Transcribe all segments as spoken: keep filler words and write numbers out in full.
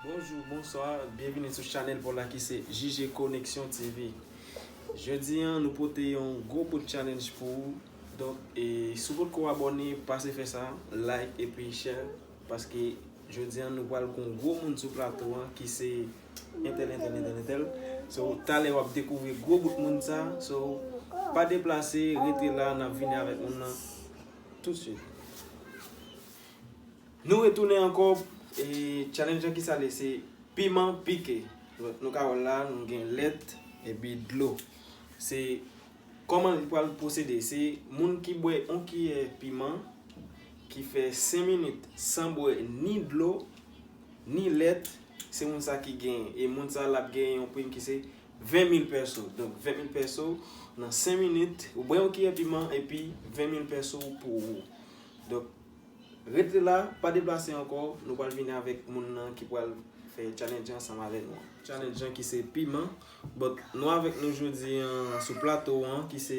Bonjou, bonswa, byenvini sou chanèl pa w la ki se J J Connection T V. Jodi a, nou pote yon gwo bout challenge pou ou. Donk, e, si w potko abòne, pase fè sa, like epi share, paske jodi a, nou pral gon gwo moun sou plato a ki se entèl, entèl, entèl, entèl. So, talè w ap dekouvri gwo bout moun sa. So, pa deplase, rete la, n ap vini avèk moun nan tout swit. Nou retounen ankò, e, challenge an ki sa l ye, se piman pike. Nou ka wè l la, nou gen lèt epi dlo. Se kòman li pral pwosede. Se moun ki bwè yon kiyè piman, ki fè senk minit san bwè ni dlo, ni lèt, se moun sa ki genyen. E moun sa l ap genyen yon prim ki se ven mil pèso. Donk, ven mil pèso nan senk minit, ou bwè yon kiyè piman epi ven mil pèso pou ou. Donk, rete la, pa deplase ankò, nou pral vini avèk moun nan ki pral fè challenge ansanm avèk nou. Challenge an ki se piman, but nou avèk nou jodi a sou plato an ki se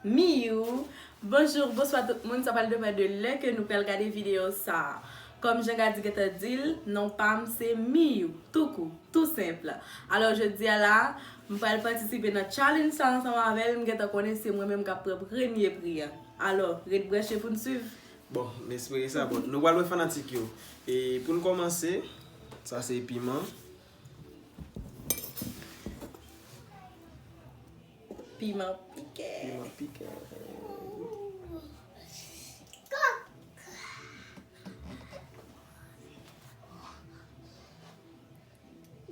Miyou. Bonjou, bonswa tout moun, sa pral depann de lè ke nou pral gade videyo sa a. Kòm Jean Gady gentan di l, non pa m se Miyou, tou kou, tou senp. Alò, jodi a la, m pral patisipe nan challenge sa ansanm avè l, m gentan konnen se mwen menm k ap pran premye pri a. Alò, ret branche pou n swiv. Bon, m espere sa. Bon, nou pral wè fanatik yo. E pou n kòmanse, sa se piman. Piman pike. Piman pike.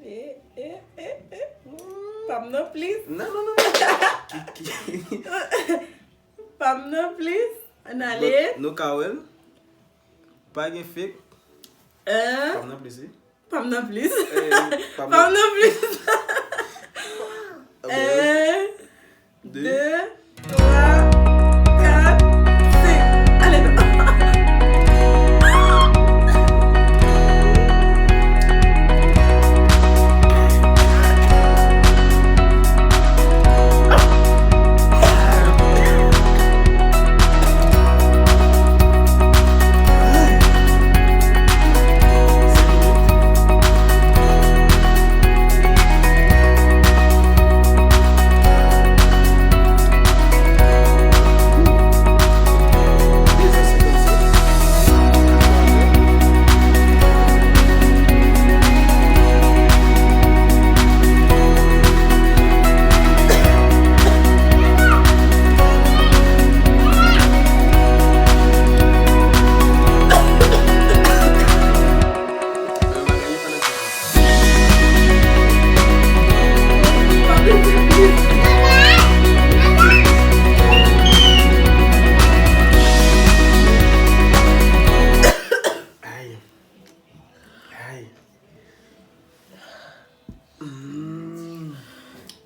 Eh, eh, eh, eh. Pa m non plis. Non, non, non, non. Ki, ki? Pa m non plis. Ann ale. But nou ka wè l. Pa gen fake. Hein? Pa m non plis, wi. Pa m non plis. Eh, pa m Pa m non plis. Ah, bon. Un, deux, trois, quatre, cinq. Allez, non. Ay. Ay. Mm.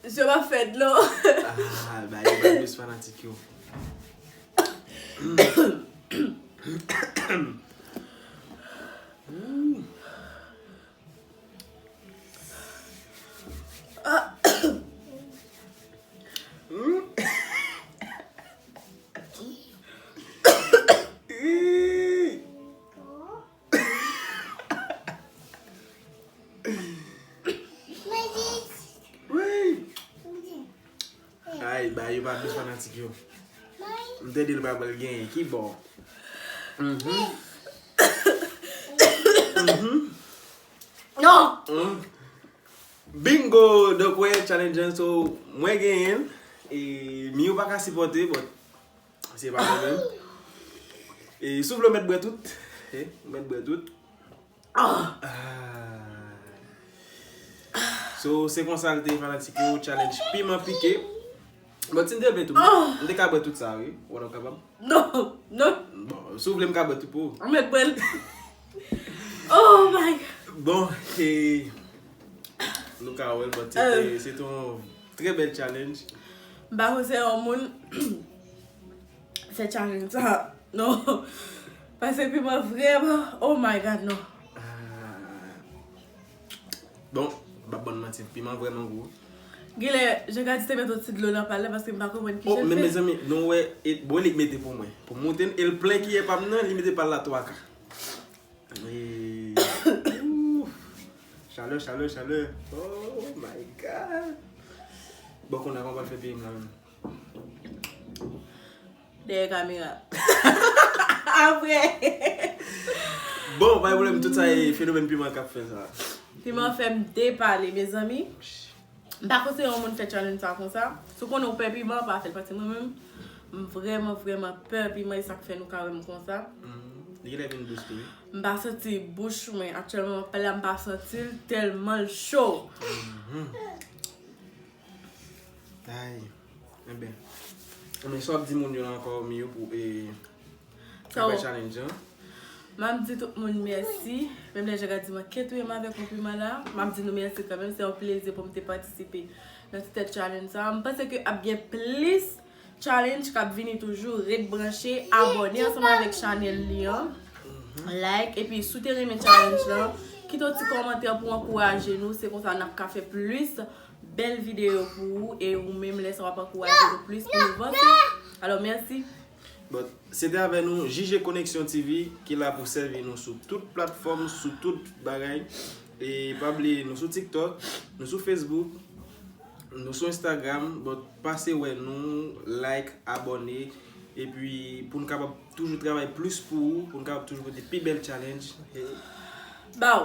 Je m ap fè dlo. Ah, ba yo ba plis fanatik yo. Mm. Wi. Ay, ba yo pa plis fanatik yo. M te di l pa pral genyen. Ki bò? Mhm. Mhm. Non. Hum. Bingo! Donk, wè, challenge an, so, mwen genyen l. E, Miyou pa ka sipòte, but se pa pwoblèm. E, si w vle w mèt bwè tout. E, ou mèt bwè tout. Ah. Ah. So, se konsa l te ye, fanatik yo, challenge piman pike. But si m te vle tou, m te ka bwè tout sa, wi. Ou wè, m kapab. Non, non. Bon, si w vle, m ka bwè tout pou ou. Ou mèt bwè l. Oh my God. Bon, e, nou ka wè l, but se te, se te yon trè bèl challenge. M pa panse yon moun fè challenge sa. Non. Paske piman vrèman, oh my God, non. Ah. Bon, m p ap bann manti, piman vrèman gou. Genlè, Jean Gady te met yon ti dlo nan pa l la paske m pa konprann ki jan l fè. Oh, men mezanmi, nou wè, e, bon, li mete pou mwen. Pou m montre n, e l plen kiyè pa m nan, li mete pa l la twa ka. E, ouf. Chalè, chalè, chalè. Oh my God. Bon, kounye a kòman w pral fè peye m la menm? Dèyè kamera. Apre. Bon, pa gen pwoblèm, tout sa e fenomèn piman k ap fè sa. Piman fè m depale, mezanmi. M pa konseye yon moun fè challenge sa konsa. Si w konnen w pè piman, pa fè l, paske mwen menm, m vrèman, vrèman pè piman, e sa k fè nou ka wè m konsa. Li genlè vin dous tou, wi. M pa santi bouch mwen, aktyèlman m ap pale la, m pa santi l tèlman l cho. Ay. Enben. Enben, sa w ap di moun yo la ankò, Miyo, pou e, So, apre challenge an? M ap di tout moun mèsi. Menm lè Jaka di mwen, "Kèt wi, m avèk yon piman la." M ap di nou mèsi kanmenm. Se yon plezi pou m te patisipe nan ti tèt challenge sa. M panse ke ap gen plis challenge k ap vini toujou. Ret branche, abòne ansanm avèk chanèl li an. Like, epi si w te renmen challenge lan, kite yon ti kòmantè pou ankouraje nou. Se konsa n ap ka fè plis bèl videyo pou ou. E ou menm, lè sa w ap ankouraje nou plis pou nou vanse. Alò, mèsi. Bon, se te avè nou, J J Connection T V, ki la pou sèvi nou sou tout platfòm, sou tout bagay. E pa bliye, nou sou TikTok, nou sou Facebook, nou sou Instagram. Bon, pase wè nou, like, abòne. Epi, pou n kapab toujou travay plis pou ou, pou n kapab toujou pote pi bèl challenge. Bow.